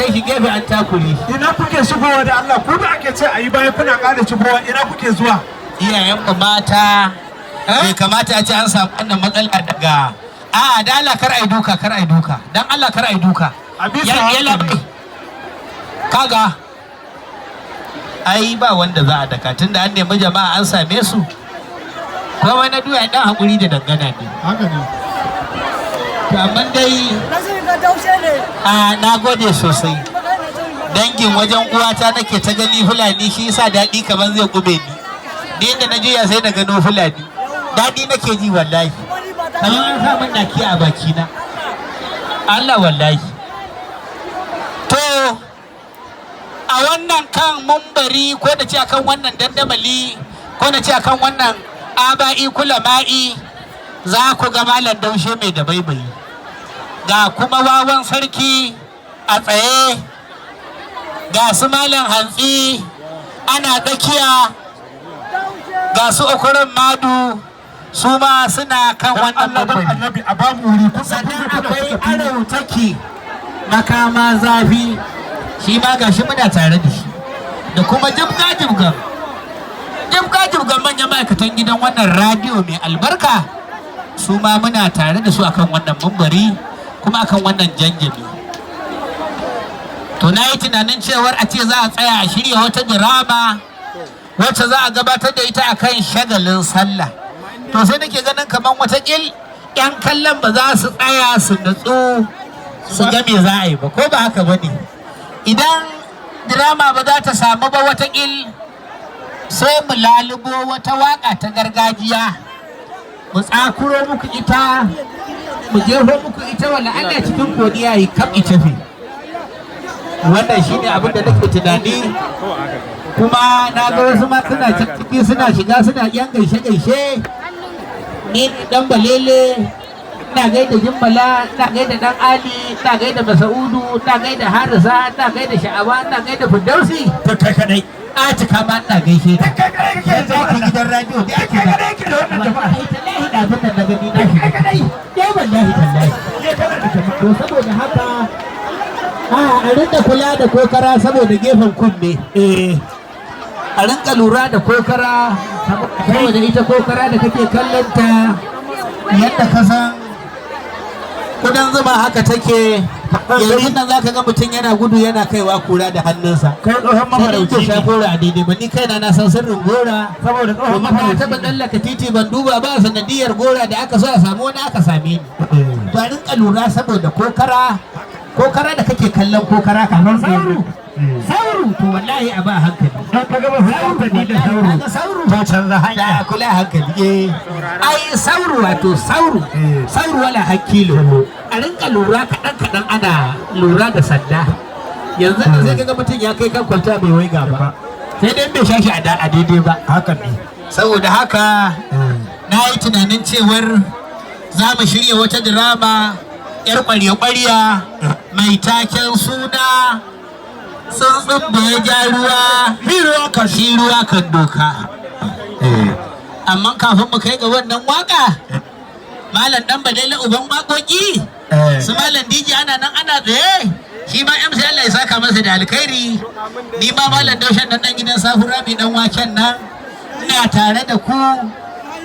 kai shi gefe, an takure shi. Ina kuke shigowa da Allah? Ku da ake ce a yi baya kuna ƙara shigowa, ina kuke zuwa? Iyayen mu mata, bai kamata a ce an samu wannan matsala daga a da Allah, kar ai duka, kar ai duka, dan Allah kar ai duka. A bisa Ya hankali. Labai, kaga ai ba wanda za a daka, tunda an nemi jama'a an same su. Komai na duya dan hakuri da dangana ne. Haka ne. To, amma dai a na gode sosai. Dangin wajen uwata nake ta gani, Fulani, shi yasa daɗi kamar zai kube ni. Ni inda na juya sai na gano Fulani, daɗi nake ji wallahi, kamar an sa min naki a bakina, Allah wallahi. To, a wannan kan mumbari, ko da ce akan wannan dandamali, ko na ce akan wannan aba'i kula ma'i, za ku ga Malam Daushe mai da baibayi, ga kuma wawan sarki a tsaye, ga su Malam Hantsi ana tsakiya, ga su Okurin Madu, su ma suna kan Dan wannan Allah, dan mumbari. Annabi, a ba mu wuri. Kun san Sannan kuna akwai cika fili. Arau take makama zafi, shi ma gashi muna tare da shi, da kuma jibga jibgan jibga jibgan manyan ma'aikatan gidan wannan radiyo mai albarka, su ma muna tare da su akan wannan mumbari kuma akan wannan janjami. To, na yi tunanin cewar a ce za a tsaya a shirya wata dirama wacce za a gabatar da ita akan shagalin sallah. To, sai nake ganin kamar watakil 'yan kallon ba za su tsaya su nutsu su ga me za a yi ba, ko ba haka ba ne? Idan drama ba za ta samu ba, watakil sai mu lalubo wata waka ta gargajiya, mu tsakuro muku ita, mu jeho muku ita, wala Allah cikin kodiya yi kam itafi. Wannan shine abin da nake tunani. Kuma na ga wasu ma suna can ciki, suna shiga, suna yan gaishe gaishe. Ni dan Balele, ina gaida Jimmala, ina gaida Dan Ali, ina gaida Masa'udu, ina gaida Harisa, ina gaida Sha'awa, ina gaida Firdausi. Ta kai kadai. Atika ma ina gaishe ta. Kai kadai kake da Yanzu ake jama'a. gidan radio da ake Kai kadai kake da wannan jama'a. Wallahi tallahi, da abin da na gani na shiga. Kai kadai. Eh, wallahi tallahi. Ne kana da jama'a. To, saboda haka a rinka kula da kokara saboda gefen kunne. Eh, a rinka lura da kokara, saboda ita kokara da kake kallon ta yadda ka san kudan zuma haka take. Yanzu nan zaka ga mutum yana gudu yana kaiwa kura da hannunsa. Kai tsohon Sai dai mafarauci ke sha ne. gora a daidai ba. Ni kaina na san sirrin gora. Saboda tsohon Domin na mafarauci taɓa ne. tsallaka titi ban duba ba, sanadiyar gora da aka so a samu wani aka same ni. To, a rinka lura saboda kokara, kokara da kake kallon kokara kamar sauro sauro, to wallahi a ba hankali. Don ka gaba fulani da sauro. Kaga sauro. To, canza hanya. Da kula hankali. Eh, ai sauro, wato sauro, sauro wala hakilo. A rinka lura kaɗan kaɗan, ana lura da sanda. Yanzu da sai kaga mutum ya kai kan kwalta bai waiga ba, sai dai bai sha shi a daidai ba. Haka ne. Saboda haka na yi tunanin cewar za mu shirya wata drama yar ƙwarya-ƙwarya mai taken suna "Tsuntsun da ya ja ruwa shi ruwa kan doka". Amma kafin mu kai ga wannan waka, Malam Dan Balele uban waƙoƙi, su Malam Diji ana nan ana tsaye, shi ma MC, Allah ya saka masa da alkhairi. Ni ma Malam Daushen nan, dan gidan Safura mai dan waken nan, ina tare da ku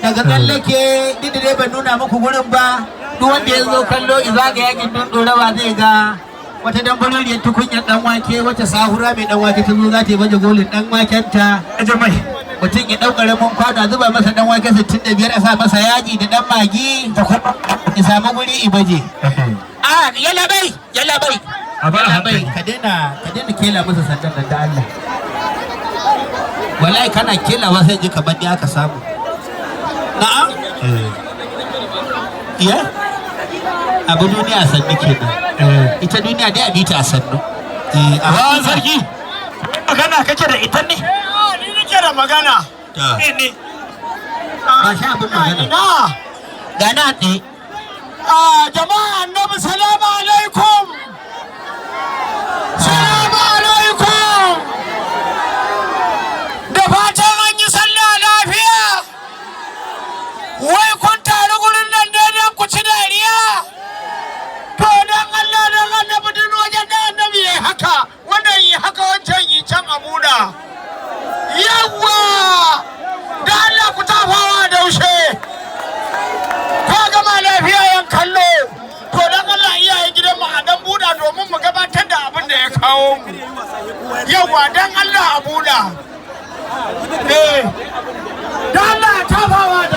daga tsallake. Duk da dai ban nuna muku gurin ba, duk wanda ya zo kallo iza ga yakin Dorawa zai ga wata dambarariyar tukunyar dan wake wacce Sahura mai dan wake ta zo za ta yi baje golin dan waken ta. Jama'i. Mutum ya ɗau ƙaramin kwano, a zuba masa dan wake 65, a sa masa yaji da dan magi, ya samu guri i baje. A yalla bai, yalla bai. A ba Yalla bai. hankali. Ka daina kela masa sandan nan da Allah. Wallahi kana kelawa sai ji kamar ni aka samu. Na'am. Iya, abu duniya a sannu kenan. Ita duniya dai a bi ta a sannu. Eh, a Wawan sarki. Magana kake da ita ne? Ni nake da magana. Ta. Ni. Ba sha abin magana. Ina. Ga na tsaye. Ah, jama'a Annabi, salamu alaikum. Salamu alaikum. Da fatan an yi sallah lafiya. Wai kun taru gurin nan ne don ku ci dariya? To, don Allah don Annabi, duk wajen da Annabi ya haka. kawo mu. Yawa, dan Allah a buɗa. Eh, dan Allah tafawa.